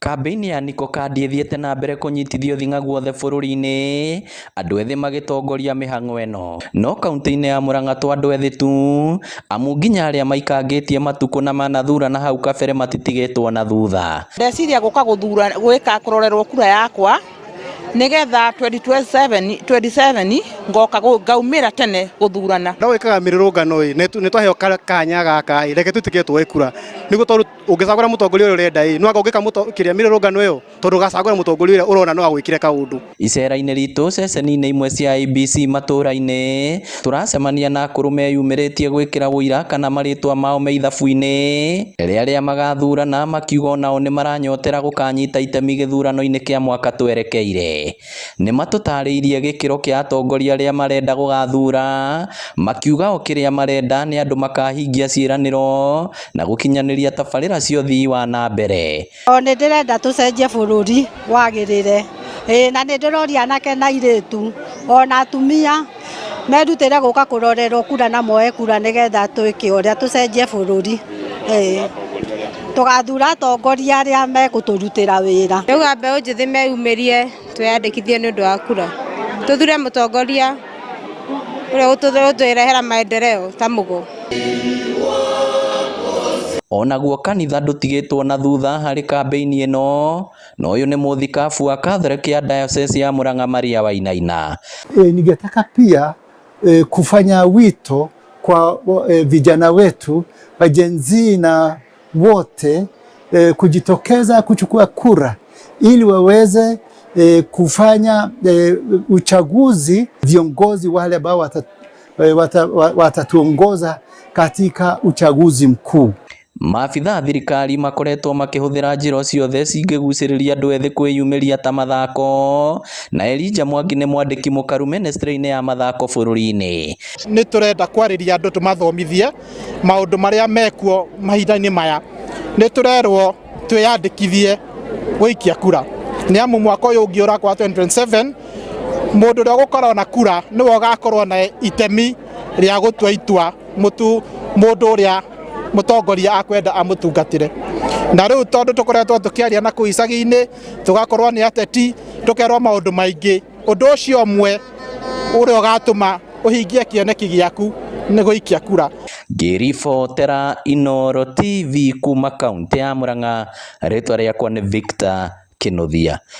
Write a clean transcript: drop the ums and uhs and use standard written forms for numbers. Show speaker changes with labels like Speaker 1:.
Speaker 1: Kambĩini ya Niko Kad ĩthiĩte na mbere kũnyitithio thing'a guothe bũrũri-inĩ, andũ ethĩ magĩtongoria mĩhang'o ĩno. No kaunti-inĩ ya Murang'a to andũ ethĩ tu, amu nginya arĩa maikangĩtie matukũ na manathurana hau kabere matitigĩtwo na thutha.
Speaker 2: Ndeciria gũka gũthura gwĩka kũrorerwo kura yakwa nĩgetha 2027 27 ngoka ngaumĩra tene gũthurana.
Speaker 3: No wĩkaga mĩrũrũngano ĩ nĩ twaheo kanya gaka ĩ, reke twĩtĩkĩre tuoe kura nĩguo tondũ ũngĩcagũra mũtongoria ũrĩa ũrenda ĩ, no anga ũngĩka kĩrĩa mĩrũrũngano ĩyo tondũ ũgacagũra mũtongoria ũrĩa ũrona no agwĩkĩre kaũndũ.
Speaker 1: Icera-inĩ ritũ ceceni-inĩ imwe cia IEBC matũra-inĩ, tũracemania na akũrũ meyumĩrĩtie gwĩkĩra ũira kana marĩtwa mao me ithabu-inĩ rĩa arĩa magathurana, makiuga onao nĩmaranyotera gũkanyita itemi gĩthurano-inĩ kĩa mwaka twerekeire. Nĩmatũtarĩirie gĩkĩro kĩa atongoria arĩa marenda gũgathura, makiuga o kĩrĩa marenda nĩ andũ makahingia ciĩranĩro na gũkinyanĩria tabarĩra cia ũthii wa na mbere.
Speaker 4: O nĩ ndĩrenda tũcenjie bũrũri wagĩrĩre, ĩĩ na nĩ ndĩroria anake na airĩtu ona atumia merutĩre gũka kũrorerwo kura na moe kura nĩgetha twĩke ũrĩa tũcenjie bũrũri, ĩĩ tũgathura atongoria arĩa mekũtũrutĩra wĩra.
Speaker 5: Ndauga mbeũ njĩthĩ meyumĩrie twĩyandĩkithie nĩ ũndũ wa kura, tũthure mũtongoria ũrĩa ũgũtũrehera maendeleo ta Mugo.
Speaker 1: Onaguo kanitha ndũtigĩtwo na thutha harĩ kambĩini ĩno, na ũyũ nĩ mũthikabu wa Catholic ya Diocese ya Murang'a Maria Wainaina.
Speaker 6: Ningetaka pia kufanya wito kwa vijana wetu wa Gen Z na wote kujitokeza kuchukua kura ili waweze kufanya uchaguzi viongozi wale ambao watatuongoza katika uchaguzi mkuu.
Speaker 1: Maabitha a thirikari makoretwo makĩhũthĩra njĩra ciothe cingĩgucĩrĩria andũ ethĩ kwĩyumĩria ta mathako, na Elijah Mwangi nĩ mwandĩki mũkaru ministry-inĩ ya mathako bũrũri-inĩ.
Speaker 7: Nĩ tũrenda kwarĩria andũ tũmathomithie maũndũ marĩa mekuo mahinda-inĩ maya. Nĩ tũrerwo twĩyandĩkithie gũikia kura nĩ amu mwaka ũyũ ũngĩ ũrakwa 2027 mũndũ ũrĩa ũgũkorwo na kura nĩwe ũgakorwo na itemi rĩa gũtua itua mũtu mũndũ ũrĩa mũtongoria akwenda amũtungatĩre. Na rĩu tondũ tũkoretwo tũkĩaria na kũu icagi-inĩ, tũgakorwo nĩ ateti, tũkerwo maũndũ maingĩ, ũndũ ũcio ũmwe ũrĩa ũgatũma ũhingie kĩoneki gĩaku nĩ gũikia kura.
Speaker 1: Ngĩribotera Inooro TV kuma kaunti ya Murang'a, rĩtwa rĩakwa nĩ Victor Kinuthia.